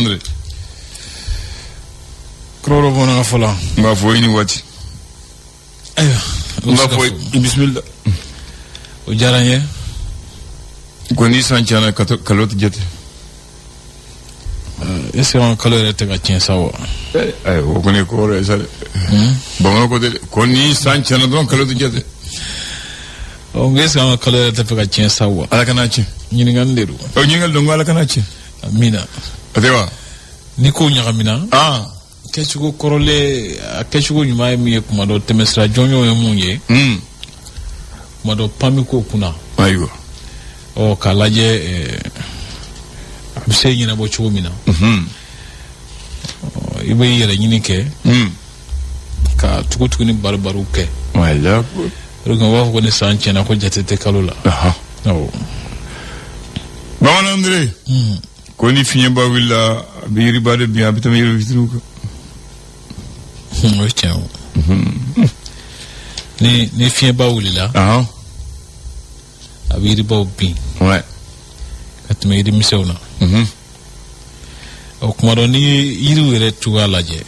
Bamanan Andre. Kɔrɔ bamanankan fɔ la. N b'a fɔ i ni waati. Ayiwa. N b'a fɔ i bisimila. O diyara n ye. Ko ni san tiɲɛna, kalo tɛ jate. Est ce que an kalo yɛrɛ tɛ ka tiɲɛ sa wa? Ayiwa, o kɔni ye ko wɛrɛ ye sa dɛ. Bamanan ko tɛ dɛ, ko ni san tiɲɛna dɔrɔn, kalo tɛ jate. Ɔ, est ce que an ka kalo yɛrɛ tɛ fɛ ka tiɲɛ sa wa? Ala kana tiɲɛ. Ɲininkali de don. O ɲininkali don, ko Ala kana tiɲɛ. Amina. O tɛ wa? Ni ko ɲagamina, kɛcogo kɔrɔlen, a kɛcogo ɲuman ye min ye, kuma dɔ tɛmɛsira jɔnjɔn ye mun ye, kuma dɔ pan bɛ k'o kunna. Ɔ, k'a lajɛ a bɛ se ɲɛnabɔ cogo min na. I bɛ i yɛrɛ ɲini kɛ ka tugu-tugu ni bari-bariw kɛ. O de kama u b'a fɔ ko ni san tiɲɛna, ko jate tɛ kalo la. Awɔ. Bamanan Andre. Ko ni fiɲɛba wulila, a bɛ yiriba de bin, a bɛ tɛmɛ yiri fitiniw kan. O ye tiɲɛ o. Ni fiɲɛba wulila, a bɛ yiribaw bin ka tɛmɛ yirimisɛnw na. O kuma dɔ, n'i ye yiriw yɛrɛ cogoya lajɛ,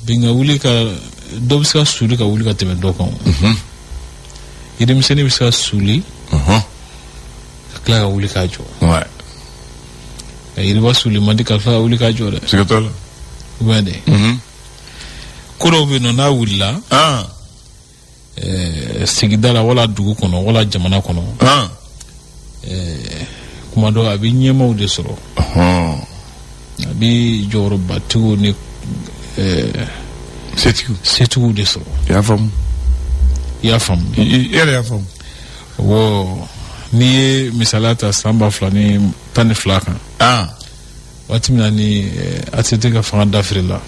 bin ka wuli ka dɔ bɛ se ka suli ka wuli ka tɛmɛ dɔ kan o. Yirimisɛnnin bɛ se ka suli ka tila ka wuli k'a jɔ. Nka yiriba suli man di ka tila ka wuli k'a jɔ dɛ. Siga t'o la. Ou bien de, ko dɔw bɛ yen nɔ, n'a wulila sigida la, wala dugu kɔnɔ, wala jamana kɔnɔ, kuma dɔ a bɛ ɲɛmaaw de sɔrɔ. A bɛ jɔyɔrɔbatigiw ni setigiw. Setigiw de sɔrɔ. I y'a faamu. I y'a faamu. I yɛrɛ y'a faamu. Wɔ, n'i ye misaliya ta san 2012 kan, waati min na ni ATT ka fanga dafiri la,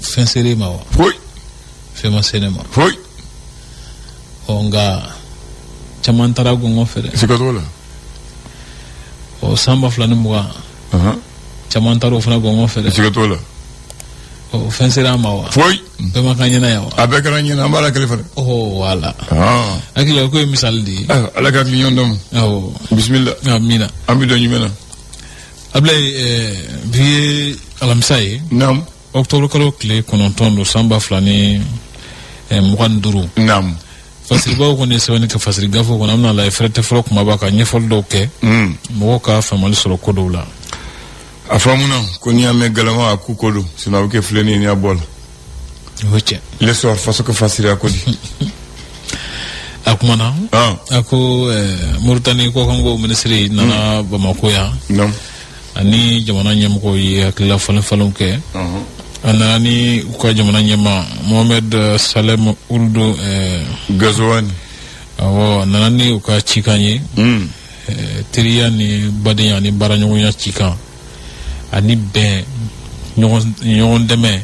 fɛn ser'e ma wa? Foyi. Fɛn ma se ne ma. Foyi. Ɔ, nka caman taara gɔngɔn fɛ dɛ. Siga t'o la. Ɔ, san 2020, caman taara o fana gɔngɔn fɛ dɛ. Siga t'o la. Ɔ, fɛn sera an ma wa? Foyi. Bɛɛ ma k'an ɲɛna yan wa? A bɛɛ kɛra ɲɛna, an b'a la kelen fana. Oh, wala. Hakili la ko ye misali de ye. Ayiwa, Ala ka hakili ɲɔgɔn d'an ma. Awɔ. Bisimila. Amina. An bɛ don jumɛn na? Abulayi, bi ye alamisa ye. Octobre kalo tile 9 don, san 2025. Fasiribaw kɔni ye sɛbɛnni kɛ fasiri gafew kɔnɔ. An bɛna lajɛ fɛrɛ tɛ fɔlɔ kumaba ka ɲɛfɔli dɔw kɛ, mɔgɔw ka faamuyali sɔrɔ ko dɔw la. A faamuna ko n'i y'a mɛn galama, a ku ko don, sinon a bɛ kɛ filenni ye n'i y'a bɔ a la. O ye tiɲɛ. L'essor faso ka fasiri a ko di? A kumana. A ko Moritani kɔkanko minisiri nana Bamakɔ yan. Ani jamana ɲɛmɔgɔw ye hakilila falen falenw kɛ. A nana ni u ka jamana ɲɛmaa Mohamed Salem Ould Ghazouani. Awɔ, a nana ni u ka cikan ye. Teriya ni badenya ni baaraɲɔgɔnya cikan ani bɛn, ɲɔgɔn dɛmɛ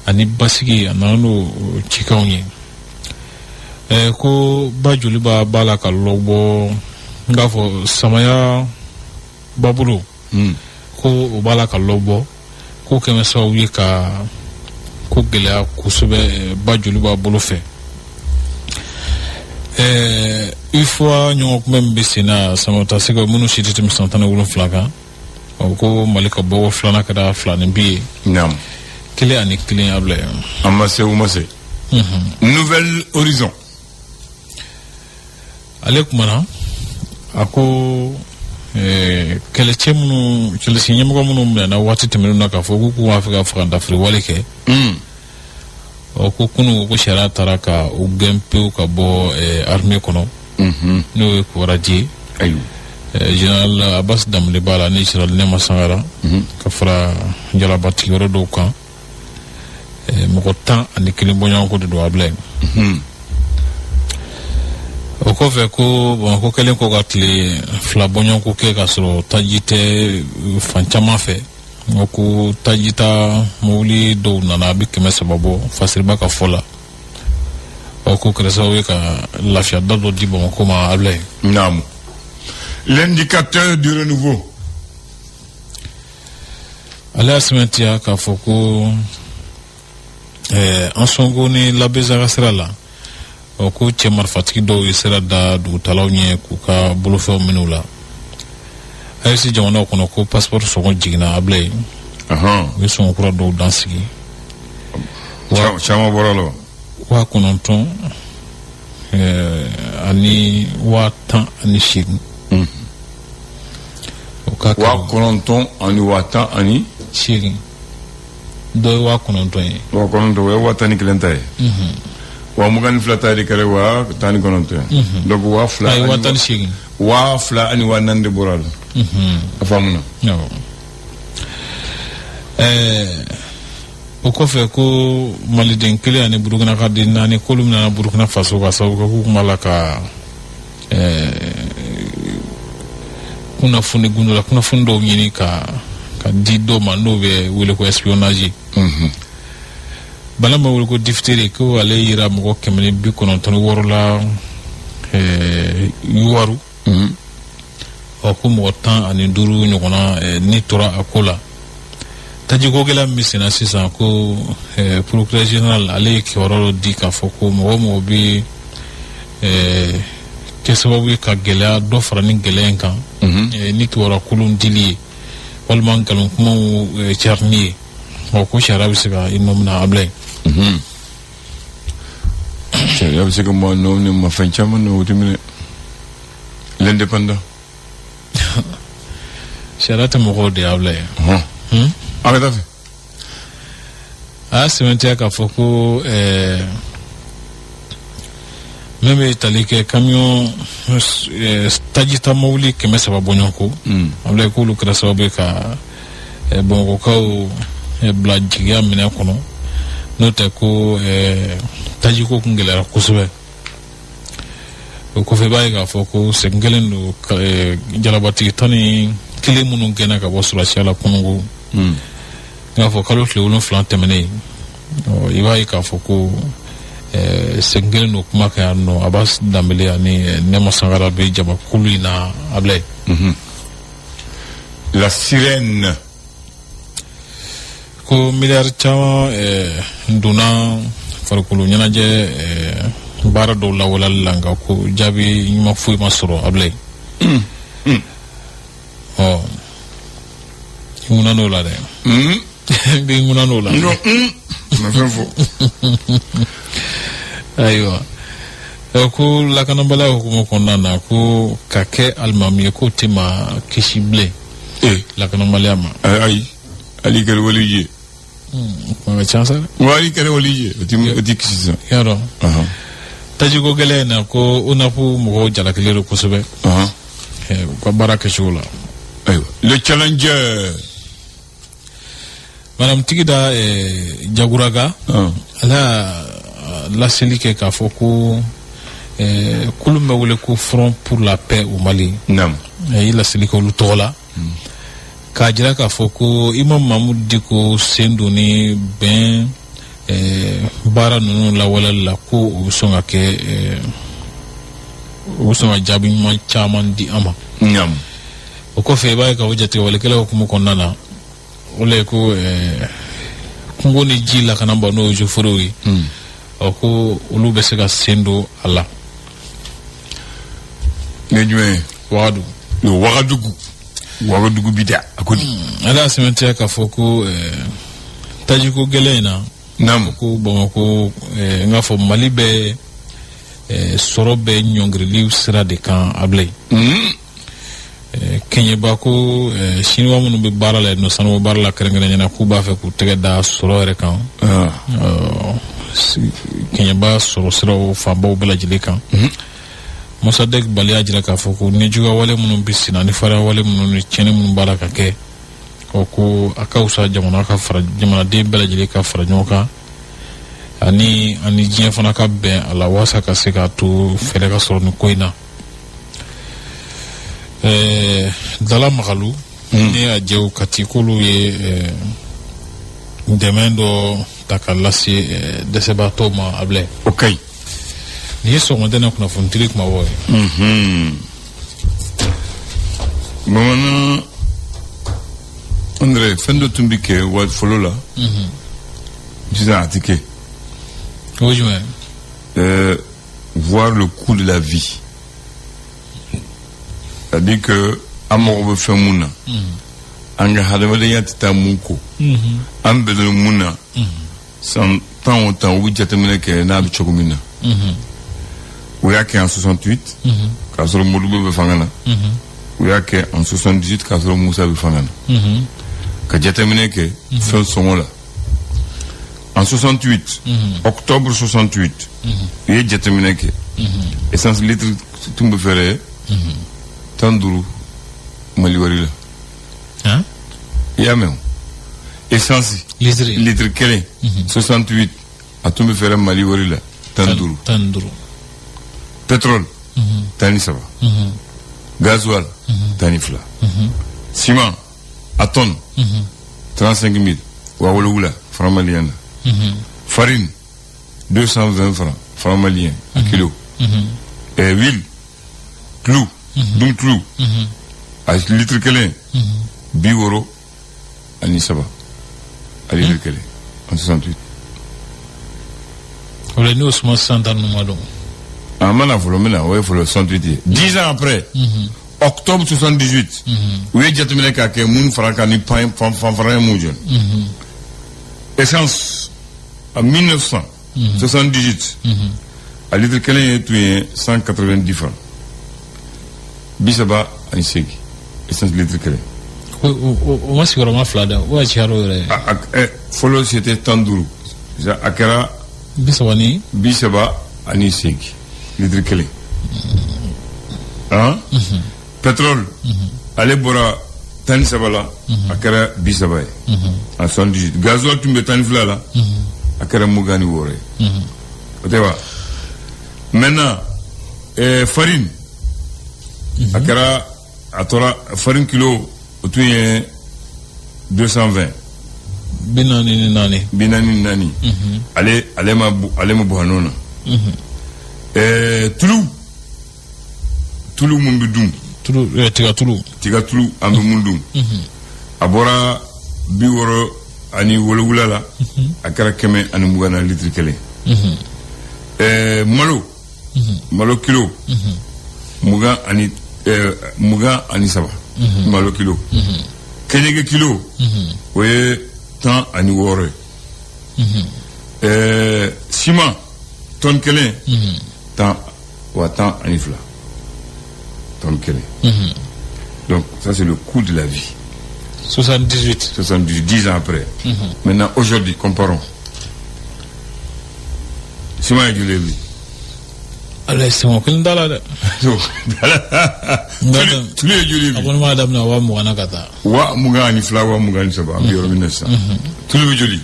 ani basigi, a nana n'o cikanw ye. Ko ba Joliba b'a la ka lɔ bɔ, n k'a fɔ samaya babolo, ko o b'a la ka lɔ bɔ, ko kɛmɛ sababu ye ka ko gɛlɛya kosɛbɛ ba Joliba bolo fɛ. UFOA ɲɔgɔn kunbɛn min bɛ sen na, samata sɛgɛ minnu si tɛ tɛmɛ san 17 kan, o ko Mali ka bɔko filanan kɛra 2 ni bi ye. 1-1, Abulayi. An ma se, u ma se. Nouvel Horizon. Ale kumana, a ko kɛlɛcɛ minnu, kɛlɛcɛ ɲɛmɔgɔ minnu minɛna waati tɛmɛnenw na k'a fɔ k'u b'a fɛ ka fanga dafiri wale kɛ, ɔ, ko kunun ko sariya taara ka u gɛn pewu ka bɔ armée kɔnɔ, n'o ye Kouradji ye. Général Abbas Danbele b'a la ni général Nema Sangara, ka fara jalabatigi wɛrɛ dɔw kan. Mɔgɔ 11 bɔɲɔgɔnko de don, Abulayi. O kɔfɛ, ko Bamakɔ kɛlen kɔ ka tile 2 bɔɲɔgɔnko kɛ k'a sɔrɔ taji tɛ fan caman fɛ, n ko taji ta mobili dɔw nana, a bɛ 300 bɔ fasiriba ka fɔ la. Ɔ, ko kɛra sababu ye ka lafiya da dɔ di Bamakɔ ma, Abulayi. Naamu. L'indicateur du renouveau. Ale y'a sɛmɛntiya k'a fɔ ko Ansongo ni Labeza ka sira la, ɔ, ko cɛ marifatigi dɔw ye sira da dugutalaw ɲɛ k'u ka bolofɛnw minɛ u la. AES jamanaw kɔnɔ, ko passeport sɔngɔ jiginna, Ablaye. U ye sɔngɔ kura dɔw dan sigi. Caman bɔra la wa? 9000 ani 18,000. O ka 9000 ani 10,000 ani 8. Dɔ ye 9000 ye. 9000, o ye 11,000 ta ye. 22,000 ta de kɛra 19,000 ye. Donc 2000. Ayi, 18,000. 2000 ani 4000 de bɔra a la. A faamuna. Awɔ. O kɔfɛ, ko maliden kelen ani Burukina den naani, k'olu nana Burukina Faso ka sababu kɛ k'u kun b'a la ka kunnafoni, gundola kunnafoni dɔw ɲini ka di dɔw ma, n'o bɛ wele ko espionnage. Bana bɛ wele ko diphtérie, ko ale yira mɔgɔ 196 la Youwarou. Ɔ, ko mɔgɔ 15 ɲɔgɔnna ni tora a ko la. Tajiko gɛlɛya min bɛ senna sisan, ko procureur général, ale ye kibaruya dɔ di k'a fɔ ko mɔgɔ o mɔgɔ bɛ kɛ sababu ye ka gɛlɛya dɔ fara ni gɛlɛya in kan ni kibaruya kolon dili ye walima nkalon kumaw carinni ye, ɔ, ko sariya bɛ se ka i nɔ minɛ, Ablaye. Sariya bɛ se ka mɔgɔ nɔ minɛ ma fɛn caman na, o tɛ minɛ. L'Indépendant. Sariya tɛ mɔgɔw de ye, Ablaye. A ka taa fɛ. A y'a sɛmɛntiya k'a fɔ ko min bɛ tali kɛ camion tajita mobili 300 bɔɲɔgɔnko, Ablaye, k'olu kɛra sababu ye ka Bamakɔkaw bila jigiya minɛ kɔnɔ, n'o tɛ ko tajiko kun gɛlɛyara kosɛbɛ. O kɔfɛ, i b'a ye k'a fɔ ko segin kelen don jalabatigi 11 minnu gɛnna ka bɔ sɔrɔdasiya la kununko, n k'a fɔ kalo tile 7 tɛmɛnen. Ɔ, i b'a ye k'a fɔ ko segin kelen don kuma kɛ yan nɔ. Abbas Danbele ani Nɛma Sangara bɛ jamakulu in na, Ablaye. La Sirène. Ko miliyari caman donna farikolo ɲɛnajɛ baara dɔw lawaleyali la, nka ko jaabi ɲuman foyi ma sɔrɔ, Ablaye. Ɔ, i ŋuna n'o la dɛ, n b'i ŋuna n'o la. Non, ma fɛn fɔ. Ayiwa, ko lakanabaliya hukumu kɔnɔna na, ko ka kɛ alimami ye, k'o tɛ maa kisi bilen lakanabaliya ma. Ayi, hali kɛra wali ye. Kuma ka ca sa dɛ. Wa hali kɛra wali ye, o ti kisi sisan. I y'a dɔn, tajiko gɛlɛn in na, ko ONAP mɔgɔw jalakilen don kosɛbɛ u ka baara kɛcogo la. Ayiwa, Le Challenger. Madame Tigida Jaguraga, ale y'a laseli kɛ k'a fɔ ko kulu min bɛ wele ko Front pour la paix au Mali, a ye laseli kɛ olu tɔgɔ la k'a jira k'a fɔ ko Imam Mahmoud Dicko sen don ni bɛn baara ninnu lawaleyali la, ko o bɛ sɔn ka kɛ o bɛ sɔn ka jaabi ɲuman caman di an ma. O kɔfɛ, i b'a ye k'a fɔ jatigɛwalekɛlaw hukumu kɔnɔna na, o le ye ko kungo ni ji lakanabaa, n'o ye eaux ye, ɔ, ko olu bɛ se ka sen don a la. Ne jumɛn ye? Wagadu. Le Wagadugu. Wagadugu bi da a ko di. Ale y'a sɛmɛntiya k'a fɔ ko tajiko gɛlɛn in na, ko Bamakɔ, n k'a fɔ Mali bɛ sɔrɔ bɛ ɲɔngirili sira de kan, Ablaye. Kɛɲɛba, ko siniwa minnu bɛ baara la yen nɔ, sanubɔ baara la kɛrɛnkɛrɛnnenya la, k'u b'a fɛ k'u tɛgɛ da sɔrɔ yɛrɛ kan, Kɛɲɛba sɔrɔ siraw fanbaw bɛɛ lajɛlen kan. Mossadegh Bali y'a jira k'a fɔ ko nijuguya wale minnu bɛ senna ni fariya wale minnu ni tiɲɛni minnu b'a la ka kɛ, ɔ, ko a ka fisa jamana ka fara, jamanaden bɛɛ lajɛlen ka fara ɲɔgɔn kan ani diɲɛ fana ka bɛn a la, walasa ka se k'a to fɛɛrɛ ka sɔrɔ nin ko in na. Dala Magalu ne y'a jɛw Kati, k'olu ye dɛmɛ dɔ ta ka lase dɛsɛbaatɔw ma, Ablaye. O ka ɲi. Nin ye sɔgɔmadɛnɛ kunnafonitigi kumabaw ye. Bamanan André, fɛn dɔ tun bɛ kɛ wa fɔlɔ la, sisan a tɛ kɛ. O ye jumɛn? Voir le coût de la vie, c'est-à-dire que An mago bɛ fɛn mun na, an ka hadamadenya tɛ taa mun ko, an bɛnnen mun na, san 10 o 10, u bɛ jateminɛ kɛ n'a bɛ cogo min na. U y'a kɛ en 68 k'a sɔrɔ Modibo bɛ fanga na. U y'a kɛ en 78 k'a sɔrɔ Musa bɛ fanga na, ka jateminɛ kɛ fɛn sɔngɔ la. En 68, octobre 68, u ye jateminɛ kɛ, essence litre tun bɛ feere 15 Mali wari la. I y'a mɛn o, essence litre litre kelen, 68, a tun bɛ feere Mali wari la 15. 15. Pétrole, 13. Gasoil, 12. Ciment a tonne, 35 000, 70 000 francs malien na. Farine, 220 francs, francs malien a kilo. Et huile, tulu dun, tulu a litre kelen, 63 a litre kelen en 68. O la n'o suma sisan ta ninnu ma dɔn. A mana fɔlɔ, n bɛna o ye fɔlɔ 68 ye. 10 ans après, octobre 78, u ye jateminɛ k'a kɛ mun fara kan ni pan fan fan fara ye mun jɔn. Essence en 1978, a litre kelen ye tun ye 190 francs, 38, essence litre kelen. O ma sigiyɔrɔma fila dɛ, o y'a cayara o yɛrɛ ye. A fɔlɔ c'était 15, a kɛra 30 ni 38 litre kelen. Han, pétrole, ale bɔra 13 la, a kɛra 30 ye en 78. Gasoil tun bɛ 12 la, a kɛra 26 ye, o tɛ wa? Maintenant, farine, a kɛra, a tora farine kilo, o tun ye 220. 44. 44. Ale ma bɔ a nɔ na. Tulu mun bɛ dun, tulu, tiga tulu. Tiga tulu, an bɛ mun dun, a bɔra 67 la, a kɛra 120 na litre kelen. Malo kilo mugan ani 23 malo kilo. Keninge kilo, o ye 16 ye. Ciment tonne kelen, tan wa 12 tonne kelen. Donc ça, c'est le coût de la vie. 78. 78, 10 ans après. Maintenant, aujourd'hui, comparons. Ciment ye joli ye bi? Ala ye, sɛgɛn kelen t'a la dɛ. Tulu ye joli ye A bi? kɔni b'a daminɛ 20 000 na ka taa. 22, 23, an bɛ yɔrɔ min na sisan. Tulu bɛ joli?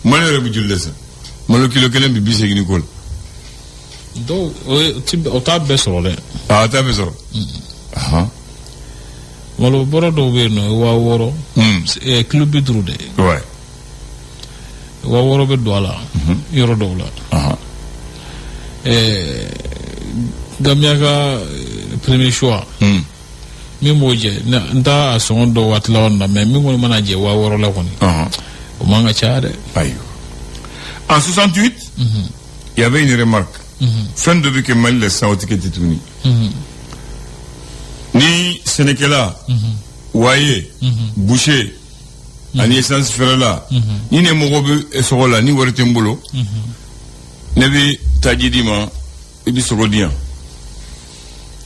Malo yɛrɛ bɛ joli la sisan? Malo kilo kelen bɛ 80 ni kɔ la. Dɔw o ye o t'a bɛɛ sɔrɔ dɛ. A t'a bɛɛ sɔrɔ. Ahan. Malo bɔrɔ dɔw bɛ yen nɔ, o ye 6000, kilo 50 de. 6000 bɛ don a la yɔrɔ dɔw la. Gambia ka premier choix, min b'o jɛ, n t'a a sɔngɔ dɔn waati laban na, mais min kɔni mana jɛ 6000 la kɔni, o man ka caya dɛ. Ayiwa. En 68, il y avait une remarque. Fɛn dɔ bɛ kɛ Mali la sisan, o tɛ kɛ ten tuguni. Ni sɛnɛkɛla, waye, boucher ani essence feerela, ni ne mago bɛ sogo la, ni wari tɛ n bolo, ne bɛ taji d'i ma, i bɛ sogo di yan.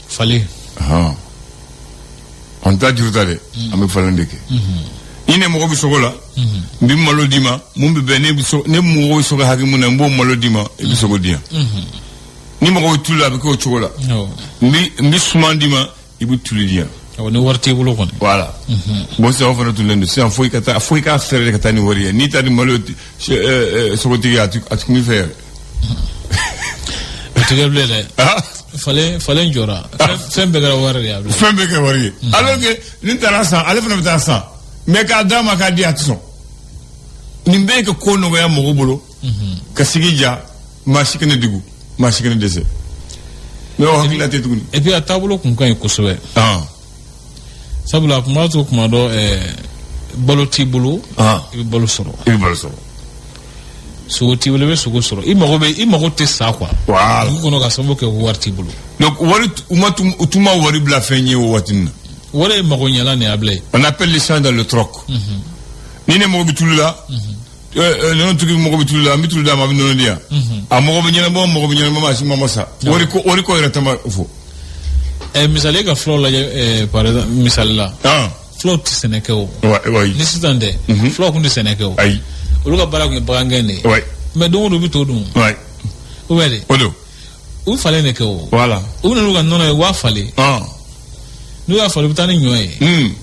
Falen. Ahan. An t'a juru ta dɛ, an bɛ falen de kɛ. Ni ne mago bɛ sogo la, n bɛ malo d'i ma mun bɛ bɛn, ne bɛ so, ne mago bɛ sogo hakɛ mun na, n b'o malo d'i ma, i bɛ sogo di yan. Ni mago bɛ tulu la, a bɛ kɛ o cogo la. N bɛ suman d'i ma, i bɛ tulu di yan. Awɔ, ni wari t'i bolo kɔni. Voilà. Bon, sisan o fana tunnen don sisan, fo i ka taa, fo i k'a fɛɛrɛ de ka taa ni wari ye. N'i taa ni malo ye, sogotigi ye, a ti kun i fɛ yɛrɛ. O tɛ kɛ bilen dɛ. Ah. Falen jɔra, fɛn bɛɛ kɛra wari de ye a bilen. Fɛn bɛɛ kɛ wari ye. Alors que ni taara san, ale fana bɛ taa san. Mais k'a d'a ma k'a di, a tɛ sɔn. Nin bɛɛ ye ka ko nɔgɔya mɔgɔw bolo. Ka sigi ja, maa si kana degun, maa si kana dɛsɛ. Mais o hakilina tɛ tuguni. Et puis a taabolo kun ka ɲi kosɛbɛ. Sabula a kun b'a to kuma dɔ, balo t'i bolo, i bɛ balo sɔrɔ. I bɛ balo sɔrɔ. Sogo t'i bolo, i bɛ sogo sɔrɔ. I mago tɛ sa quoi. Voilà. Dugu kɔnɔ ka sababu kɛ wari t'i bolo. Donc wari, u ma tun, u tun ma wari bila fɛn ye o waati nin na. Wari ye magoɲɛlan de ye, Ablaye. On appelle l'échange dans le troc. Ni ne mago bɛ tulu la, nɔnɔtigi mago bɛ tulu la, n bɛ tulu d'a ma, a bɛ nɔnɔ di yan. A mago bɛ ɲɛnabɔ, mago bɛ ɲɛnabɔ, maa si ma sa. Wari ko yɛrɛ tɛ ma fɔ. Misali ka fulaw lajɛ, par exemple, misali la. Fulaw tɛ sɛnɛ kɛ o. Ni sisan tɛ, fulaw tun tɛ sɛnɛ kɛ o. Ayi. Olu ka baara tun ye bagangɛn de ye. Mais don o don u bɛ to dun. Ou bien de. O don. U bɛ falen de kɛ o. Voilà. U bɛ na n'u ka nɔnɔ ye, u b'a falen. N'u y'a falen, u bɛ taa ni ɲɔ ye.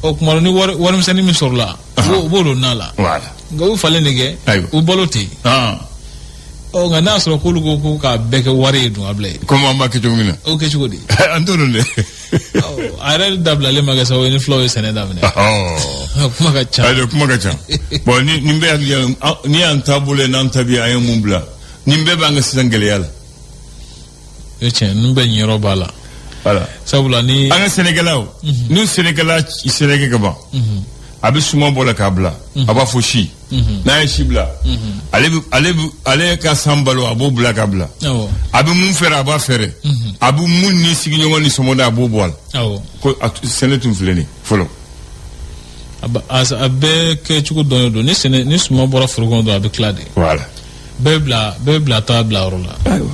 O tuma ni warimisɛnnin min sɔrɔla, u b'o don na la. Voilà. Nka u bɛ falen de kɛ. U balo ten. Ɔ, nka n'a y'a sɔrɔ k'olu ko k'a bɛɛ kɛ wari ye dun, Ablaye. Komi an b'a kɛ cogo min na. O kɛ cogo di? An t'o dɔn dɛ. A yɛrɛ dabilalen ma kɛ sababu ye ni fulaw ye sɛnɛ daminɛ. Kuma ka ca. Ayiwa, kuma ka ca. Bon, ni nin bɛɛ hakili, ni y'an taabolo ye, n'an tabiya, an ye mun bila, nin bɛɛ b'an ka sisan gɛlɛya la. O tiɲɛ, ninnu bɛɛ ɲɛyɔrɔ b'a la. Voilà. Sabula ni. An ka sɛnɛkɛlaw. N'u sɛnɛkɛla sɛnɛ kɛ ka ban, a bɛ suman bɔ la k'a bila. A b'a fɔ si. N'a ye si bila, ale bɛ ale bɛ ale ka san balo, a b'o bila k'a bila. A bɛ mun fɛɛrɛ, a b'a fɛɛrɛ. A bɛ mun ni sigiɲɔgɔn ni sɔmɔda, a b'o bɔ a la. Ko sɛnɛ tun filɛ nin fɔlɔ. A bɛɛ kɛcogo dɔnnen don. Ni sɛnɛ, ni suman bɔra foro kɔnɔ dɔrɔn, a bɛ tila de. Voilà. Bɛɛ bila taa bila yɔrɔ la. Ayiwa.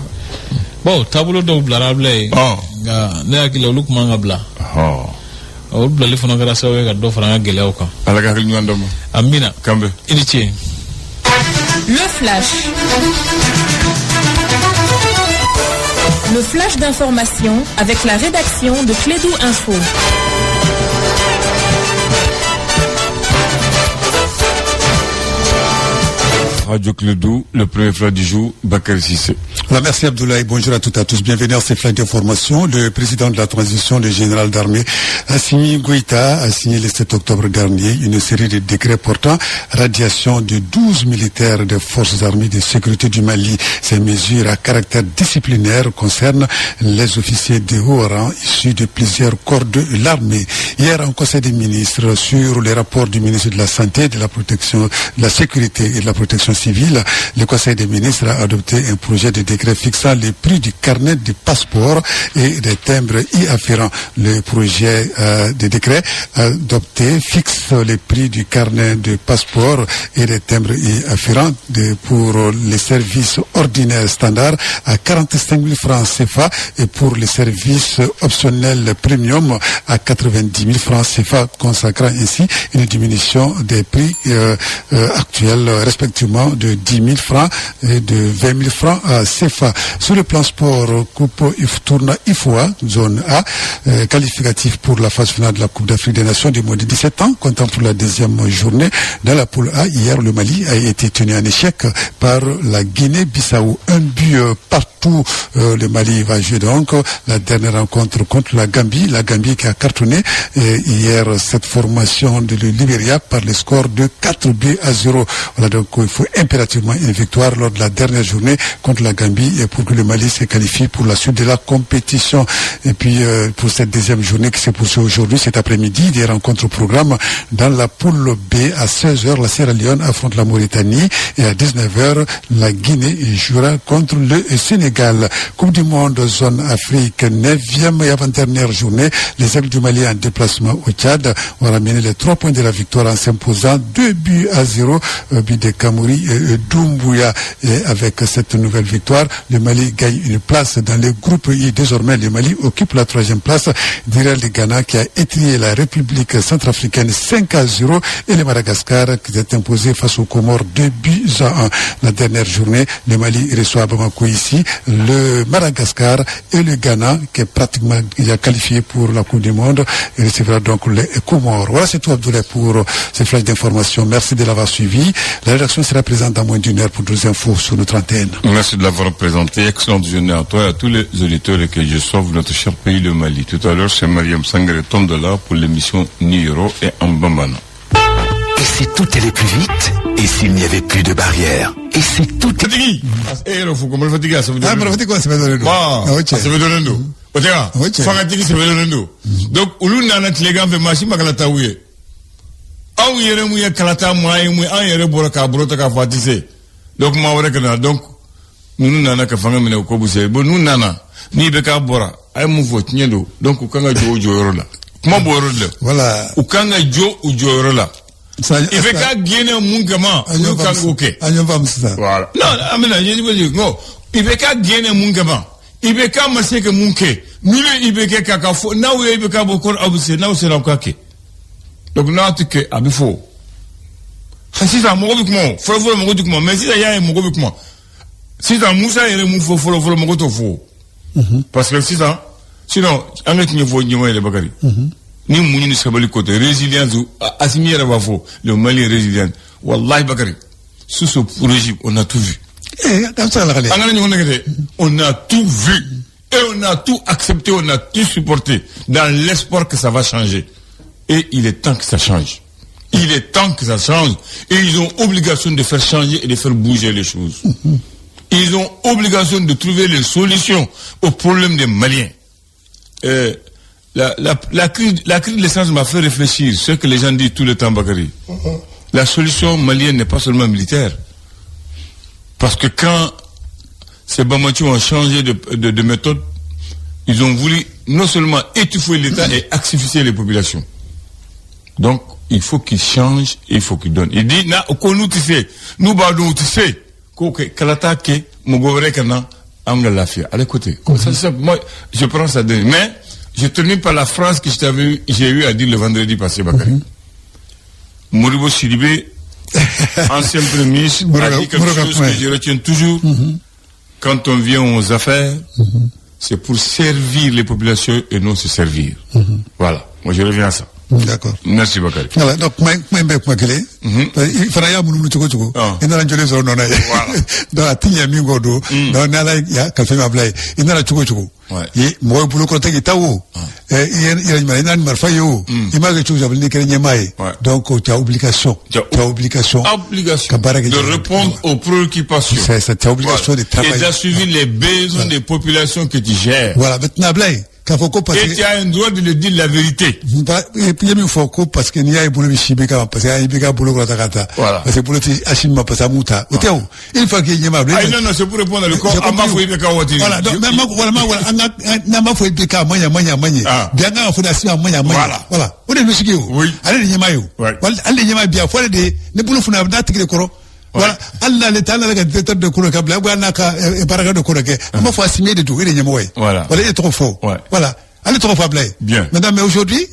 Bon, taabolo dɔw bilara, Ablaye. Nka ne hakili la, olu tun man ka bila. Olu bilali fana kɛra sababu ye ka dɔ fara an ka gɛlɛyaw kan. Ala ka hakili ɲuman d'an ma. Amina. Kanbɛ. I ni ce. Le flash. Le flash d'information avec la rédaction de Klédu Info. Radio Klédu, le premier flash du jour, Bakary Cissé. Voilà, merci Abdoulaye. Bonjour à toutes et à tous. Bienvenue à ces flashs d'information. Le président de la transition, le général d'armée Assimi Goïta, a signé le 7 octobre dernier une série de décrets portant radiation de 12 militaires des forces armées de sécurité du Mali. Ces mesures à caractère disciplinaire concernent les officiers de haut rang issus de plusieurs corps de l'armée. Hier, en Conseil des ministres, sur les rapports du ministre de la Santé, de la Protection, de la Sécurité et de la Protection civile, le Conseil des ministres a adopté un projet de décret fixant les prix du carnet de passeport et des timbres y afférents. Le projet de décret adopté fixe les prix du carnet de passeport et des timbres y afférents pour les services ordinaires standards à 45 000 francs CFA et pour les services optionnels premium à 90 000 francs CFA, consacrant ainsi une diminution des prix actuels respectivement de 10 000 francs et de 20 000 francs CFA. Sur le plan sport, Coupe tournoi IFOA, zone A, qualificatif pour la phase finale de la Coupe d'Afrique des Nations du moins de 17 ans, comptant pour la deuxième journée. Dans la poule A, hier, le Mali a été tenu en échec par la Guinée-Bissau. Un but partout. Le Mali va jouer donc la dernière rencontre contre la Gambie. La Gambie qui a cartonné hier cette formation de Libéria par le score de 4-0. Voilà, donc il faut impérativement une victoire lors de la dernière journée contre la Gambie et pour que le Mali se qualifie pour la suite de la compétition. Et puis pour cette deuxième journée qui se poursuit aujourd'hui, cet après-midi, des rencontres au programme dans la poule B à 16h, la Sierra Leone affronte la Mauritanie et à 19h, la Guinée jouera contre le Sénégal. Coupe du Monde zone Afrique, 9e et avant-dernière journée, les Aigles du Mali en déplacement au Tchad ont ramené les 3 points de la victoire en s'imposant 2-0, but de Kamouri et Doumbouya. Et avec cette nouvelle victoire, le Mali gagne une place dans le groupe I. Désormais, le Mali occupe la 3e place derrière le Ghana qui a étrillé la République centrafricaine 5-0 et le Madagascar qui s'est imposé face aux Comores 2-1. La dernière journée, le Mali reçoit à Bamako ici le Madagascar et le Ghana qui est pratiquement déjà qualifié pour la Coupe du Monde et recevra donc les Comores. Voilà, c'est tout Abdoulaye pour ces flashs d'informations. Merci de l'avoir suivi. La rédaction sera présente dans moins d'une heure pour deux infos sur notre antenne. Merci de l'avoir présenté. Excellente journée à toi et à tous les auditeurs et que je sauve notre cher pays, le Mali. Tout à l'heure, c'est Mariam Sangare Tondola pour l'émission Niro et Ambambana. Et si tout allait plus vite? Et s'il n'y avait plus de barrières? Et si tout... Fatigi! Fatigi, Fatigi, donc, olu nana tilegan fɛ, maa si ma kalata u ye. Anw yɛrɛ mun ye kalata maa ye mun, an yɛrɛ bɔra k'a bolo ta k'a fɔ a tɛ se. Donc maa wɛrɛ ka na. Donc ninnu nana ka fanga minɛ u ko bɛ se. Bon, n'u nana n'i bɛ k'a bɔra, a ye mun fɔ tiɲɛ don. Donc u kan ka jɔ o jɔyɔrɔ la. Kuma b'o yɔrɔ de la. Voilà. U kan ka jɔ u jɔyɔrɔ la. I bɛ ka gɛnɛ mun kama, olu kan k'o kɛ. An y'o faamu sisan. Voilà. Non, an bɛna je veux dire non, i bɛ ka gɛnɛ mun kama, i bɛ ka ma se ka mun kɛ, n'u ye i bɛ kɛ k'a fɔ n'aw ye i bɛ ka bɔ kɔrɔ, aw bɛ se n'aw sera aw ka kɛ. Donc n'a tɛ kɛ, a bɛ fɔ. Sisan mɔgɔ bɛ kuma o, fɔlɔ fɔlɔ mɔgɔ tɛ kuma, mais sisan y'a ye mɔgɔ bɛ kuma. Sisan Musa yɛrɛ mun fɔ fɔlɔ fɔlɔ, mɔgɔ t'o fɔ. Parce que sisan, sinon an ka tiɲɛ fɔ ɲɔgɔn yɛrɛ, Bakari. Ni muɲu ni sabali ko tɛ, résilience, Assimi yɛrɛ b'a fɔ, le Mali est résilient. Wallahi Bakari, sous ce régime, on a tout vu. Eh, an bɛ se ka lakale. An kana ɲɔgɔn nɛgɛ dɛ. On a tout vu et on a tout accepté, on a tout supporté dans l'espoir que ça va changer. Et il est temps que ça change. Il est temps que ça change. Et ils ont obligation de faire changer et de faire bouger les choses. Ils ont obligation de trouver les solutions aux problèmes des Maliens. La crise de l'essence m'a fait réfléchir, ce que les gens disent tout le temps, Bakary. La solution malienne n'est pas seulement militaire. Parce que quand ces Bamachis ont changé de méthode, ils ont voulu non seulement étouffer l'État et asphyxier les populations. Donc, il faut qu'ils changent et il faut qu'ils donnent. Il dit, na, ko nous tu sais, nous b'a tu sais, ko ke kalata ke, mɔgɔ wɛrɛ ka na, an ka lafiya. Allez, écoutez, comme ça, moi, je prends ça de, mais, je termine par la phrase que j'ai eu à dire le vendredi passé, Bakary. Modibo Sidibé, ancien premier ministre, a dit quelque chose que je retiens toujours. Quand on vient aux affaires, c'est pour servir les populations et non se servir. Voilà. Moi, je reviens à ça. D'accord. Merci, Bakary. Voilà, donc kuma in bɛɛ kuma kelen. I fana y'a munumunu cogo cogo. I nana joli sɔrɔ nɔ na ye. Donc a ti ɲɛ min kɔ don. Donc ni Ala y'a kalifa ma bila ye, i nana cogo cogo. Ye mɔgɔ ye bolo kɔrɔtɛ k'i ta o. I yɛrɛ ɲuman, i nana ni marifa ye o. I m'a kɛ cogo cogo, n'i kɛra ɲɛmaa ye. Donc tu as obligation. Tu as obligation. Obligation. Ka baara kɛ. De répondre aux préoccupations. C'est ta obligation de travailler. Et d'assumer les besoins des populations que tu gères. Voilà, maintenant Ablaye. K'a fɔ ko parce que Et tu as un droit de le dire la vérité. I ye min fɔ ko parce que n'i y'a ye bolo bɛ si IBK ma, parce que a IBK bolo kɔrɔta ka taa. Voilà. Parce que bolo tɛ Assimi ma, parce que a m'u ta. O tɛ o. Une fois qu'il ye ɲɛmaa. Ah non non, c'est pour répondre le corps. An b'a fɔ IBK waati. Voilà, donc mais ma voilà ma voilà an ka n'an b'a fɔ IBK a ma ɲɛ a ma ɲɛ a ma ɲɛ. Bi an kan ka fɔ de Assimi a ma ɲɛ a ma ɲɛ. Voilà. Voilà. O de ye logique ye o. Oui. Ale de ɲɛmaa ye o. Ale de ɲɛmaa bi a fɔ ale de ne bolo funna a bɛ n'a tigi de kɔrɔ. Voilà, hali n'ale tɛ, hali n'ale ka directeur de ko dɔ kɛ bila, ou hali n'a ka baarakɛ dɔ ko dɔ kɛ, an b'a fɔ Assimi e de don, e de ye ɲɛmɔgɔ ye. Voilà. Voilà, e tɔgɔ fɔ. Voilà. Ale tɔgɔ fɔ Ablaye. Bien. Maintenant, mais aujourd'hui,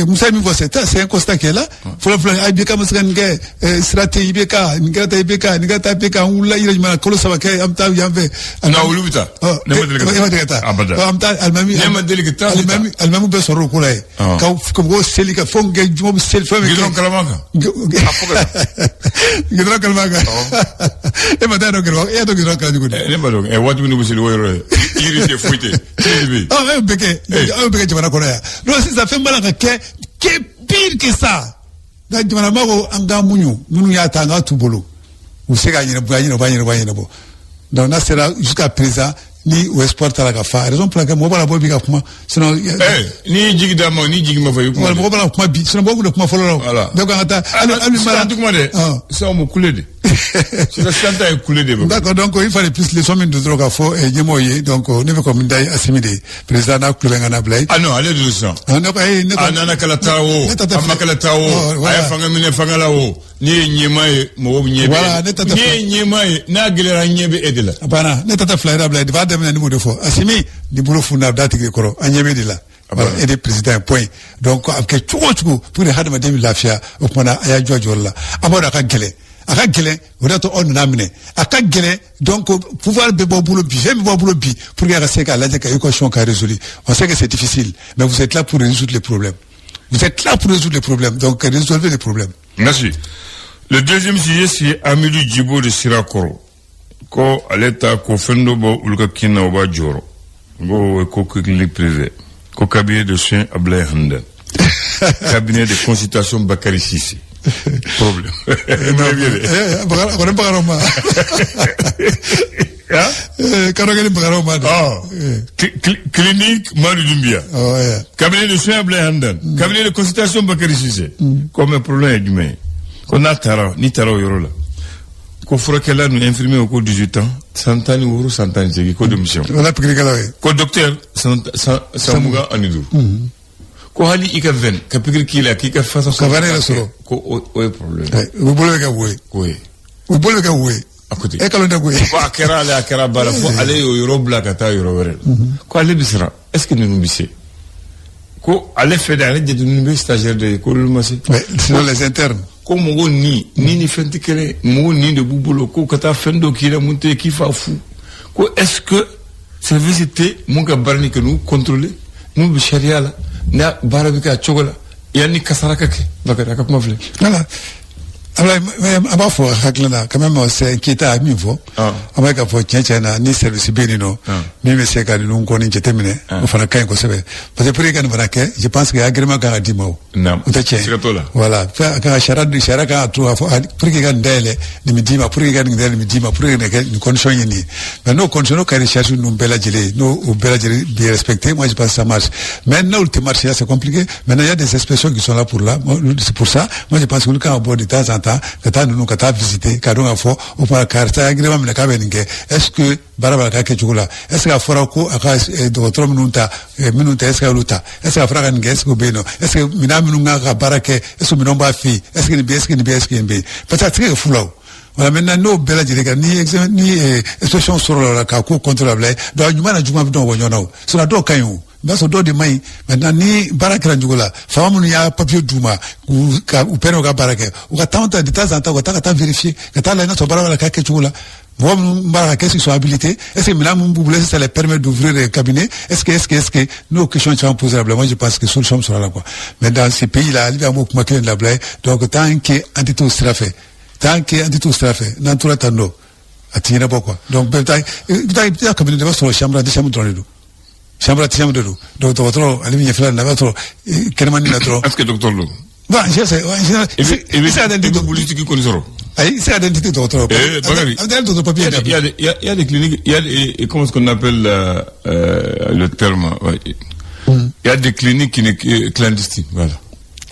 Moussa min fɔ, c'est un constat qui est là. Fɔlɔ fɔlɔ, IBK ma se ka nin kɛ, sira tɛ IBK, nin kɛra tan IBK, nin kɛra tan IBK, an wulila yɛrɛ jumɛn na, kalo 3 kɛ, an bɛ taa yan fɛ. Non, olu bɛ taa. Ne ma deli ka taa. E ma deli ka taa. Abada. An bɛ taa alimami. Ne ma deli ka taa. Alimami bɛ sɔrɔ o ko la yen. Ka mɔgɔw seli ka fɛnw kɛ, juma bɛ seli fɛn bɛ kɛ. Goudron kalama kan. A fɔ ka goudron kalama kan. E ma taa dɔn goudron, e y'a dɔn goudron kala cogo di? Ne b'a dɔn, waati min bɛ seli o yɔrɔ ye, yiri tɛ foyi tɛ, tile de bɛ yen. Ɔ, e bɛ kɛ. Aw bɛ kɛ jamana kɔnɔ yan. Donc sisan fɛn b'a la ka kɛ qui est pire que ça. Nka jamana ma ko an k'an muɲu, minnu y'a ta an k'a t'u bolo. U bɛ se k'a ɲɛnabɔ, a ɲɛnabɔ, a ɲɛnabɔ, a ɲɛnabɔ. Donc n'a sera jusqu'à présent ni o espoir taara ka fa, raison pour laquelle mɔgɔ b'a la bɔ bi ka kuma, sinon. N'i y'i jigi d'a ma, n'i jigi ma fɔ i kuma. Mɔgɔ b'a la kuma bi, sinon mɔgɔ tun tɛ kuma fɔlɔ la. Voilà. Bɛɛ ko an ka taa. Hali sisan an tɛ kuma dɛ. Sisan o ma kule de. Sisan sisan ta ye kule de. D'accord, donc il fallait plus leçon min don dɔrɔn k'a fɔ ɲɛmɔgɔw ye, donc ne bɛ kɔ min da ye Assimi de ye, président n'a tulo bɛ n ka na bila ye. Ah non, ale de don sisan. Ah ne ko ayi ne ko. A nana kɛlɛ taa o, a ma kɛlɛ taa o, a ye fanga minɛ fanga la o. N'i ye ɲɛmaa ye, mɔgɔw ɲɛ bɛ. Voilà, ne ta tɛ. N'i ye ɲɛmaa ye, n'a gɛlɛyara, ɲɛ bɛ e de la. A banna, ne ta tɛ fila yɛrɛ bila ye, depuis a daminɛ ne b'o de fɔ. Assimi ni bolo funna a bɛ d'a tigi kɔrɔ, an ɲɛ bɛ de la. Voilà, e de président, point. Donc a bɛ kɛ cogo o cogo pour que hadamaden bɛ lafiya, o tuma na a y'a jɔ a jɔyɔrɔ la. An b'a dɔn a ka gɛlɛn. A ka gɛlɛn, o de y'a to aw nana minɛ. A ka gɛlɛn, donc pouvoir bɛ bɔ bolo bi, fɛn bɛ bɔ bolo bi pour que a ka se k'a lajɛ ka équation ka résoudre. On sait que c'est difficile, mais vous êtes là pour résoudre les problèmes. Vous êtes là pour résoudre les problèmes, donc résolvez les problèmes. Merci. Le deuxième sujet, c'est Amidou Djibo de Sirakoro. Ko ale ta ko fɛn dɔ bɔ olu ka kin na, o b'a jɔrɔ. Ko ko clinique privée. Ko cabinet de soins Ablaye Hamdan. Cabinet de consultation Bakary Cissé. Problème. A kɔni bagara ma. Kadɔ kelen bagara ma de. Clinique Madu Doumbia. Cabinet de soins Ablaye Hamdan. Cabinet de consultation Bakary Cissé. Ko mais problème ye jumɛn ye? Ko n'a taara, n'i taara o yɔrɔ la, ko furakɛla nu infirmier ko 18 ans, san 16, san 18, ko denmisɛnw. Wala pikirikɛlaw ye. Ko docteur san 25. Ko hali i ka veine ka pikiri k'i la, k'i ka fasa Ka veine yɛrɛ sɔrɔ. Ko o ye problème. U bolo bɛ kɛ wo ye. K'o ye. U bolo bɛ kɛ wo ye. A ko ten. E kalon tɛ ko ye. Ko a kɛra ale, a kɛra ba la, fo ale y'o yɔrɔ bila ka taa yɔrɔ wɛrɛ la. Ko ale bɛ siran, est ce que ninnu bɛ se? Ko ale fɛ de, ale jate ninnu bɛ stagiaire de ye, ko olu ma se. Sinon les internes. Ko mɔgɔw ni fɛn tɛ kelen, mɔgɔw ni de b'u bolo, ko ka taa fɛn dɔ k'i la mun tɛ k'i fa fu. Ko est ce que service tɛ mun ka baara nin kɛ, n'u contrôler, n'u bɛ sariya la, n'a baara bɛ kɛ a cogo la, yanni kasara ka kɛ? Bakari, a ka kuma filɛ. Voilà. Ablaye, an b'a fɔ hakili la quand même, c'est inquiétant, a ye min fɔ. An b'a ye k'a fɔ tiɲɛ tiɲɛ na, ni service bɛ yen nɔ min bɛ se ka ninnu kɔni jateminɛ, o fana ka ɲi kosɛbɛ, parce que pour que ka nin fana kɛ, je pense que agrément kan ka d'i ma o. O tɛ tiɲɛ. Siga t'o la. Voilà, fɛn a kan ka sariya, sariya kan ka to k'a fɔ pour que ka nin dayɛlɛ, nin bɛ d'i ma, pour que ka nin dayɛlɛ, nin bɛ d'i ma, pour que nin kɛ nin condition ye nin ye. Mais n'o condition, n'o cahier de charge ninnu bɛɛ lajɛlen, n'o o bɛɛ lajɛlen bien respecté, moi je pense que ça marche. Mais n'olu tɛ marcher, c'est compliqué. Maintenant, il y a des inspections qui sont là pour là. C'est pour ça, moi je pense que olu kan ka bɔ de temps en temps ka taa ninnu ka taa visiter, ka dɔn k'a fɔ o tuma karisa agrément minɛ k'a bɛ nin kɛ, est ce que baara b'a ka kɛ cogo la? Est ce que a fɔra ko a ka dɔgɔtɔrɔ minnu ta, minnu ta, est ce que olu ta? Est ce que a fɔra ka nin kɛ, est ce que o bɛ yen nɔ? Est ce que minɛn minnu kan ka baara kɛ, est ce que minɛnw b'a fɛ yen? Est ce que nin bɛ yen? Est ce que nin bɛ yen? Est ce que nin bɛ yen? Parce que a tɛ se ka kɛ fu la o. Voilà, maintenant n'o bɛɛ lajɛlen kɛ, ni examen ni inspection sɔrɔ la k'a ko contrôle labila, donc a ɲuman na juguman bɛ dɔn ka bɔ ɲɔgɔn na o. Sinon dɔw ka ɲi o, i b'a sɔrɔ dɔw de man ɲi. Maintenant ni baara kɛra cogo la, faama minnu y'a papier d'u ma k'u ka u permet u ka baara kɛ, u ka temps ta de temps en temps, u ka taa ka taa vérifier, ka taa lajɛ n'a sɔrɔ baara b'a la k'a kɛ cogo la. Mɔgɔ minnu b'a la ka kɛ, qu'ils sont habilités? Est-ce que minɛn minnu b'u bolo, est-ce que ça les permet d'ouvrir des cabinets? Est-ce que n'o question caman posé la, moi je pense que solution bɛ sɔrɔ a la quoi. Mais dans ces pays là, hali bi an b'o kuma kelen de labila ye. Donc tant que an tɛ t'o sira fɛ, tant que an tɛ t'o sira fɛ, n'an tora tan nɔ, a ti ɲɛnabɔ quoi. Donc bɛɛ bɛ taa, i bɛ taa cabinet, i b'a sɔrɔ chambre antichambre dɔrɔn de don, chambre antichambre de don. Donc dɔgɔtɔrɔ ale bɛ ɲɛfɛla la, i b'a sɔrɔ kɛnɛmani na dɔrɔn. Est ce que docteur don? Bon, je sais, en général, I i se ka bɛ politiki kɔni sɔrɔ. Ayi, i se ka identité dɔgɔtɔrɔ. Eh, Bakary. A bɛ dɔgɔtɔrɔ papier. Il y a des cliniques, il y a des, comment est-ce qu'on appelle le terme, ouais. Il y a des cliniques qui clandestines, voilà.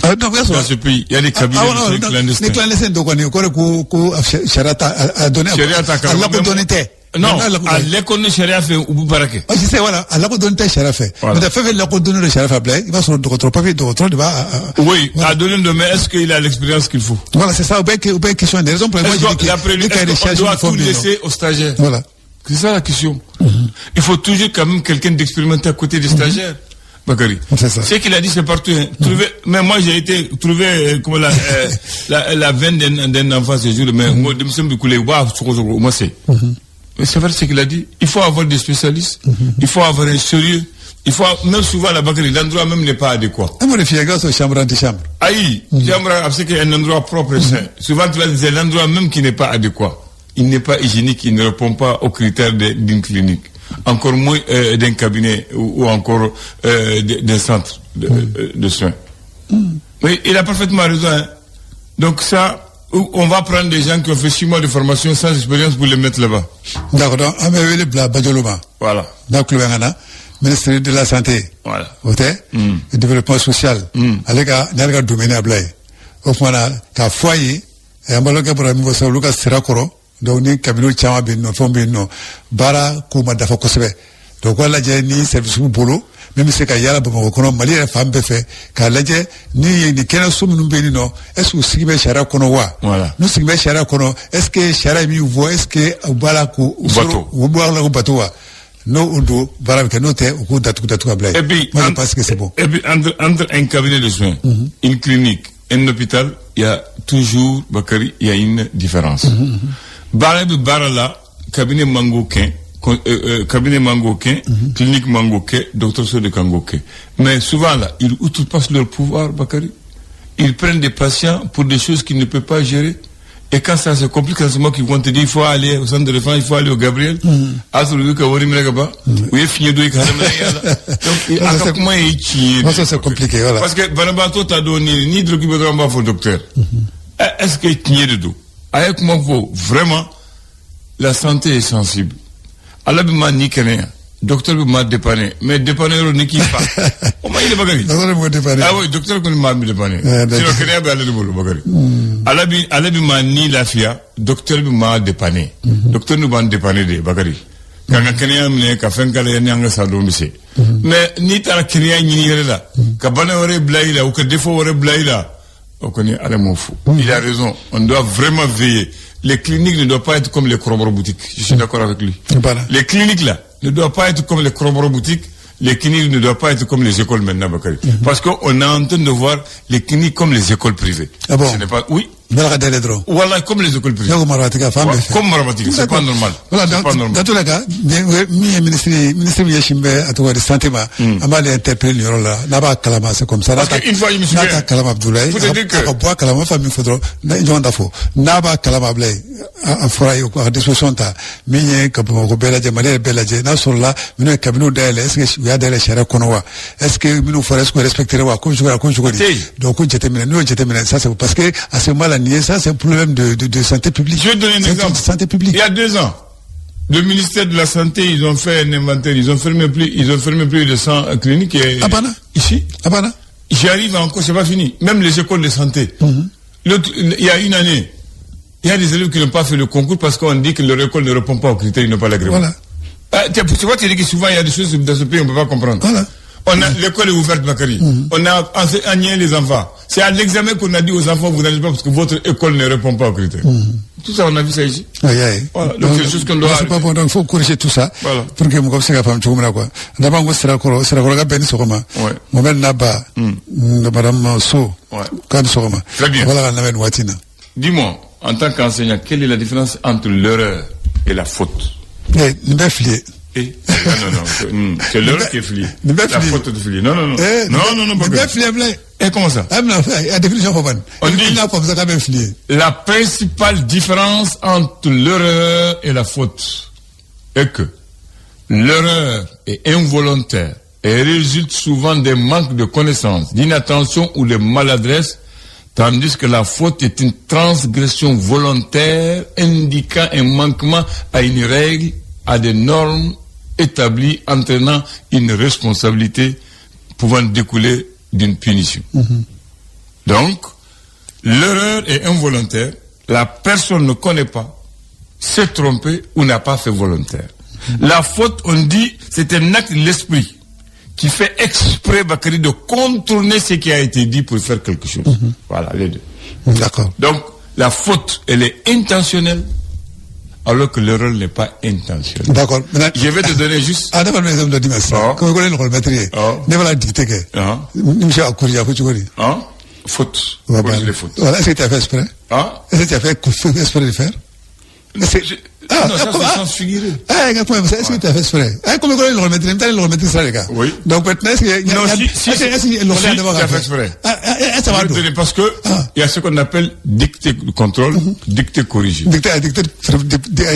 Ah, non, Dans ce pays, il y a des cabinets ah, de clandestins. Ni clandestin dɔ kɔni, o kɔrɔ ko sariya ta a dɔnni. Sariya ta. A lakodɔnni tɛ. Non, a lakodɔnni sariya fɛ, u bɛ baara kɛ. Ah, je sais, voilà, a lakodɔnni tɛ sariya fɛ. Voilà. Mais fɛn fɛn lakodɔnni don sariya fɛ, a bila, i b'a sɔrɔ dɔgɔtɔrɔ papier, dɔgɔtɔrɔ de b'a. Oui, a donné de, mais est-ce qu'il a l'expérience qu'il faut? Voilà, c'est ça, ou bien question des raisons pour lesquelles moi je dis que les cahiers de Est-ce qu'on charges doit tout uniformes, laisser aux stagiaires? Voilà. C'est ça la question. Il faut toujours quand même quelqu'un d'expérimenté à côté des stagiaires. Bakary. C'est ça. Ce qu'il a dit, c'est partout, hein. Trouver, mais moi, j'ai été trouver comment la veine d'un enfant ce jour, mais moi, denmisɛn bɛ kule, u b'a sogo sogo, moi c'est. Mais c'est vrai ce qu'il a dit. Il faut avoir des spécialistes. Il faut avoir un sérieux. Il faut, même souvent, la Bakary, l'endroit même n'est pas adéquat. An b'o de f'i ye, i b'a sɔrɔ chambre antichambre. Aïe, chambre, c'est un endroit propre et sain. Souvent, tu vas dire, c'est l'endroit même qui n'est pas adéquat. Il n'est pas hygiénique, il ne répond pas aux critères d'une clinique. Encore moins d'un cabinet ou encore d'un centre de soins. Mais il a parfaitement raison, hein. Donc ça, on va prendre des gens qui ont fait 6 mois de formation sans expérience pour les mettre là-bas. D'accord, donc an bɛ wele bila Bajolo ma. Voilà. N'a kulo bɛ n ka na, ministre de la santé. Voilà. O tɛ? Développement social. Ale ka n'ale ka domaine a bila yen. O tuma na k'a fɔ a ye, an balimakɛ bɔra min fɔ sisan, olu ka sira kɔrɔ. Donc ni cabinet caman bɛ yen nɔ, fɛnw bɛ yen nɔ, baara ko ma dafa kosɛbɛ. Donc k'a lajɛ ni service b'u bolo min bɛ se ka yala Bamakɔ kɔnɔ, Mali yɛrɛ fan bɛɛ fɛ, k'a lajɛ ni nin kɛnɛyaso minnu bɛ yen nɔ, est ce que u sigi bɛ sariya kɔnɔ wa? Voilà. N'u sigi bɛ sariya kɔnɔ, est ce que sariya ye min fɔ, est ce que u b'a la k'u bato? U b'a la k'u bato wa? N'o o don, baara bɛ kɛ, n'o tɛ, u k'u datugu datugu ka bila yen. Et puis, moi je pense que c'est bon. Et puis, entre un cabinet de soins, une clinique, un hôpital, il y a toujours, Bakary, il y a une différence. Baara bɛ baara la, cabinet man k'o kɛ, cabinet man k'o kɛ, clinique man k'o kɛ, dɔgɔtɔrɔso de kan k'o kɛ. Mais souvent là, ils outrepassent leur pouvoir, Bakary. Ils prennent des patients pour des choses qu'ils ne peuvent pas gérer. Et quand ça se complique, c'est moi qui vont te dire, il faut aller au centre de référence, il faut aller au Gabriel. A sɔrɔ u ka wari minɛ ka ban, u ye fiɲɛ don i ka hadamadenya la. Donc, a ka kuma ye tiɲɛ de. Non, ça c'est compliqué, voilà. Parce que banabaatɔ t'a dɔn ni dɔrɔki bɛ dɔrɔn, an b'a fɔ docteur. Est-ce que tiɲɛ de don? A ye kuma fɔ, vraiment, la santé est sensible. Ala bɛ maa ni kɛnɛya. Docteur bɛ maa dépanner, mais dépanner yɔrɔ ni k'i fa. O ma ɲi Bakary. Docteur bɛ dépanner. Ah oui, docteur kɔni maa bɛ dépanner. Sinon kɛnɛya bɛ ale de bolo, Bakary. Ala bi maa ni lafiya, docteur bɛ maa dépanner. Docteur nu b'an dépanner de, Bakary. K'an ka kɛnɛya minɛ ka fɛn k'a la yanni an ka sa don bɛ se. Mais n'i taara kɛnɛya ɲini yɛrɛ la, ka bana wɛrɛ bila i la ou ka défaut wɛrɛ bila i la, o kɔni Ala m'o fɔ. Il a raison. On doit vraiment veiller. Les cliniques ne doivent pas être comme les kɔrɔbɔrɔ boutiques. Je suis d'accord avec lui. Voilà. Les cliniques là ne doivent pas être comme les kɔrɔbɔrɔ boutiques. Les cliniques ne doivent pas être comme les écoles maintenant, Bakary. Parce qu'on est en train de voir les cliniques comme les écoles privées. Ah bon? Ce n'est pas, oui. Bɛɛ ka dayɛlɛ dɔrɔn. Voilà, comme les écoles privées. Ne ko marabatigi a fan bɛɛ fɛ. Comme marabatigi, c'est pas normal. Voilà, C'est dans, pas normal. dans tous les cas, min ye ministre min ɲɛsin bɛ a tɔgɔ di santé ma, an b'ale interpeller nin yɔrɔ la. N'a b'a kalama, c'est comme ça. Parce que une fois, je me souviens. N'a t'a kalama, Abdoulaye, Pour te dire que- a ka bɔ a kalama, fa min fɔ dɔrɔn, n'a ɲɔgɔn da fɔ. N'a b'a kalama, Abdoulaye, a fɔra ye, a ka disposition ta min ye ka Bamakɔ bɛɛ lajɛ, Mali yɛrɛ bɛɛ lajɛ. N'a sɔrɔla minnu ye cabinet dayɛlɛ, est ce que u y'a dayɛlɛ sariya kɔnɔ wa? Est ce que minnu fɔra, est ce que respecté wa? Ko cogo ko cogo di? Tɛ yen. Donc ko jateminɛ, n'o ye jateminɛ, ça c'est parce que à ce moment-là, nin ye ça, c'est un problème de santé publique. Je vais te donner un C'est exemple. santé publique. Il y a 2 ans, le ministère de la Santé, ils ont fait un inventaire, ils ont fermé plus de 100 cliniques. Et, Ah, bah, ici. Ah bah là. J'y arrive encore, c'est pas fini. Même les écoles de santé. L'autre, il y a une année, il y a des élèves qui n'ont pas fait le concours parce qu'on dit que leur école ne répond pas aux critères, ils n'ont pas l'agrément. Voilà. Ah, tu vois, tu dis que souvent il y a des choses dans ce pays, on ne peut pas comprendre. Voilà. On a, l'école est ouverte, Bakary. On a enseigné les enfants. C'est à l'examen qu'on a dit aux enfants, vous n'allez pas parce que votre école ne répond pas aux critères. Tout ça, on a vu ça ici. Aïe, aïe. Voilà. Donc, c'est des choses qu'on doit C'est pas bon, donc il faut corriger tout ça. Voilà. Pour que mɔgɔ bɛ se ka faamu cogo min na quoi. D'abord, n ko Sirakɔrɔ, Sirakɔrɔ ka bɛn ni sɔgɔma. Mohamed Naba, Madame So, k'a ni sɔgɔma. Très bien. Voilà ka lamɛn nin waati in na. Dis-moi, en tant qu'enseignant, quelle est la différence entre l'erreur et la faute? Eh, nin bɛɛ fili ye. Eh, non, non, non, c'est l'erreur qui est fili. Nin bɛɛ La fili. faute de fili. Non, non, non. Eh, Non, non, non, nin bɛɛ Bakary. fili ye bilen. Et comment ça? A bɛna a définition fɔ bani. On dit- I n'a faamu sa k'a bɛ fili ye. La principale différence entre l'erreur et la faute est que l'erreur est involontaire et résulte souvent des manques de connaissances, d'inattention ou de maladresse, tandis que la faute est une transgression volontaire indiquant un manquement à une règle, à des normes établies, entraînant une responsabilité pouvant découler d'une punition. Donc, l'erreur est involontaire, la personne ne connaît pas, s'est trompée ou n'a pas fait volontaire. La faute, on dit, c'est un acte de l'esprit qui fait exprès, Bakary, de contourner ce qui a été dit pour faire quelque chose. Voilà, les deux. D'accord. Donc, la faute, elle est intentionnelle, alors que l'erreur n'est pas intentionnelle. D'accord. Maintenant, Je vais te donner juste. Ah, ne b'a exemple dɔ d'i ma sisan. Ah. Comme i ko ne ye l'école ye. Ah. Ne b'a la dictée kɛ. Ah. Ni monsieur a corrigé, a fɔ cogo di? Hein? Faute. Ouais, Corrige bah, les fautes. Voilà, est-ce que tu as fait exprès? Hein? Est-ce que tu as fait exprès de le faire? Ah, non, ça, c'est sens figuré. Ah, est-ce que tu as fait exprès? Ah, comme l'école maître, l'école maître, ça, les gars. Oui. Donc maintenant, est-ce que. Non, si, si, est-ce que si, tu as fait exprès. Ah, ah, ça va. Je vais te donner parce que il y a ce qu'on appelle dictée de contrôle, dictée corrigée. Dictée,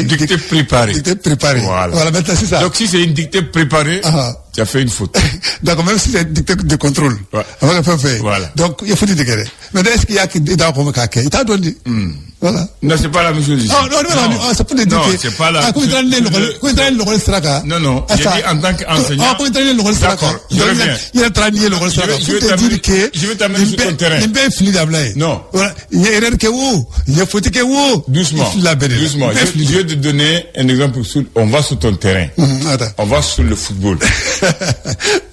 Dictée préparée. Dictée préparée. Voilà. Voilà, maintenant, c'est ça. Donc si c'est une dictée préparée, Ah. tu as fait une faute. D'accord, même si c'est une dictée de contrôle. Ouais. Avant de faire. Voilà. Donc, il faut dire que. Maintenant, est-ce qu'il y a qui dans comme il t'a donné. Voilà. Non, c'est pas la même chose ici. Ah, non, non, non, c'est pour te dire Non, que. c'est pas la Ah, comme il le sera Non, non, j'ai dit en tant qu'enseignant. Ah, comme il le sera. D'accord, je reviens. Il a traîné le sera. Je vais Pour te dire que. Je vais t'amener sur ton terrain. Il bɛ fili dabila ye. Non. Voilà. Il y a erreur kɛ wo, il y a faute kɛ wo. Doucement. I filila bɛɛ de la. Doucement. Bɛɛ fili. Je vais te donner un exemple. On va sur ton terrain. Attends. On va sur le football.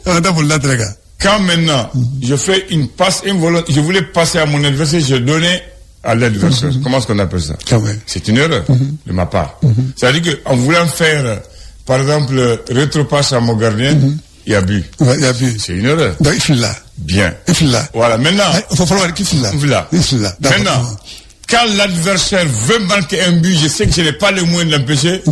On t'a voulu la kan. Quand maintenant, je fais une passe involontaire, je voulais passer à mon adversaire, je donnais à l'adversaire. Comment est-ce qu'on appelle ça? Quand même. C'est une erreur de ma part. C'est-à-dire qu'en voulant faire, par exemple, rétropasse à mon gardien, il y a but. Ouais, il y a but. C'est une erreur. Donc, il file là. Bien. Il file là. Voilà, maintenant. Il faut falloir qu'il file là. Il file là. Il file là. D'accord. Maintenant, quand l'adversaire veut marquer un but, je sais que je n'ai pas le moyen de l'empêcher.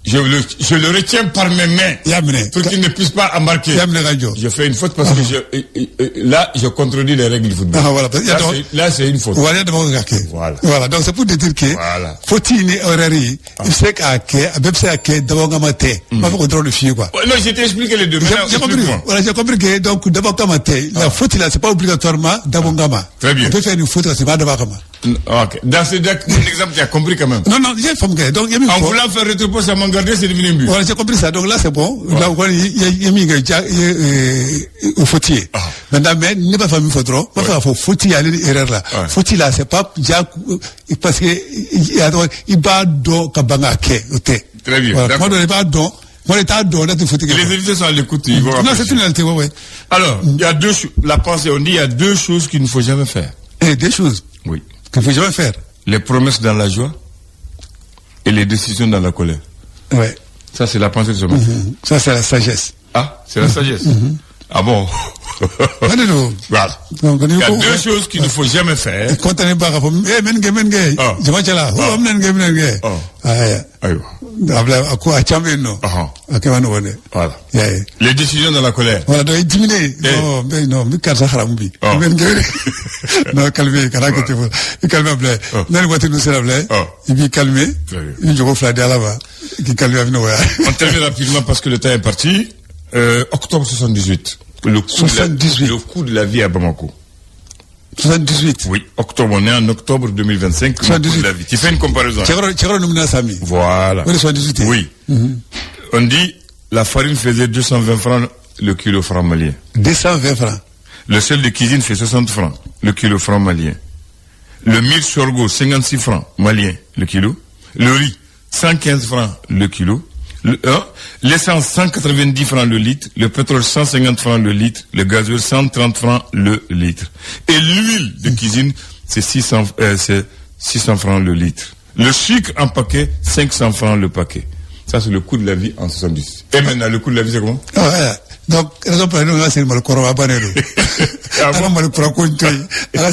Je le retiens par mes mains I y'a minɛ. Pour qu'il ne puisse pas en marquer. I y'a minɛ ka jɔ. Je fais une faute parce que là, je contredis les règles du football. Ah, voilà. Là, là, c'est une faute. Voilà, d'abord ka kɛ. Voilà. Voilà, donc c'est pour te dire que Voilà. faute ni erreur ye, i bɛ se k'a kɛ, a bɛɛ bɛ se ka kɛ dabɔkama tɛ. N b'a fɔ k'o dɔrɔn de f'i ye quoi. Ouais, non, je t'ai expliqué les deux. Maintenant, J'ai compris. explique-moi. Voilà, j'ai compris que donc dabɔkama tɛ. La faute là, c'est pas obligatoirement dabɔkama. Très bien. On peut faire une faute, c'est pas dabɔkama. Ok. Dans ce mon exemple, tu as compris quand même. Non, non, j'ai compris. Donc, il y a mis En voulant faire rétropasse à mon gardien, c'est devenu un but. Voilà, j'ai compris ça. Donc là, c'est bon. Là, il y a mis un faute. Maintenant, mais ne pas faire une faute trop. Pas faire faute, il y a une erreur là. Faute là, c'est pas déjà parce que il va do ka banga kɛ o tɛ. Très bien. Voilà. D'accord. Kuma dɔ la, i b'a dɔn, kuma dɔ i t'a dɔn, ne tɛ faute kɛ. Les invités sont à l'écoute, ils vont Non, apprécier. c'est une réalité, ouais. Alors, il y a deux choses. La pensée, on dit il y a deux choses qu'il ne faut jamais faire. Et des choses qu'il ne faut jamais faire. Les promesses dans la joie et les décisions dans la colère. Ça, c'est la pensée de ce matin. Ça, c'est la sagesse. Ah, c'est la sagesse. Ah bon? Ouais, non. Voilà. Donc, Il y a deux choses qu'il ne faut jamais faire. Kɔntane ba k'a fɔ eh mɛ nin kɛ, mɛ nin kɛ, jama cɛla oh, n bɛna nin kɛ, n bɛna nin kɛ. Aya, a bila a ko a caman bɛ yen nɔ, a kɛ ma nɔgɔn dɛ. I y'a ye. Les décisions dans la colère. Voilà, donc i diminen, non, n bɛ non, n bɛ karisa haramu bi, n bɛ nin kɛ, non, calmer, kana kɛ ten fɔlɔ, i calmer, a bila n'a ni waati ninnu sera, bila i b'i calmer. Très bien. I bɛ jɔgɔ fila di Ala ma k'i calmer, a bɛ nɔgɔya. On termine rapidement parce que le temps est parti. Octobre 78. Le coût de la, 78. Le coût de la vie à Bamako. 78. Oui, octobre. On est en octobre 2025. Le coût 78. de la vie. Tu fais une comparaison. Cɛkɔrɔ ninnu bɛna sa min? Voilà. O de 78 ye. Oui. On dit, la farine faisait 220 francs le kilo franc malien. 220 francs. Le sel de cuisine fait 60 francs le kilo franc malien. Le mil sorgho, 56 francs malien le kilo. Le riz, 115 francs le kilo. Hein, l'essence, 190 francs le litre. Le pétrole, 150 francs le litre. Le gasoil, 130 francs le litre. Et l'huile de cuisine, c'est 600 francs le litre. Le sucre en paquet, 500 francs le paquet. Ça, c'est le coût de la vie en 70. Et maintenant, le coût de la vie, c'est comment? Ah, ouais. Donc, raison pour laquelle on a c'est malo kɔrɔ bannen don. Ah bon? An ka malo kura ko in to yen. Ala.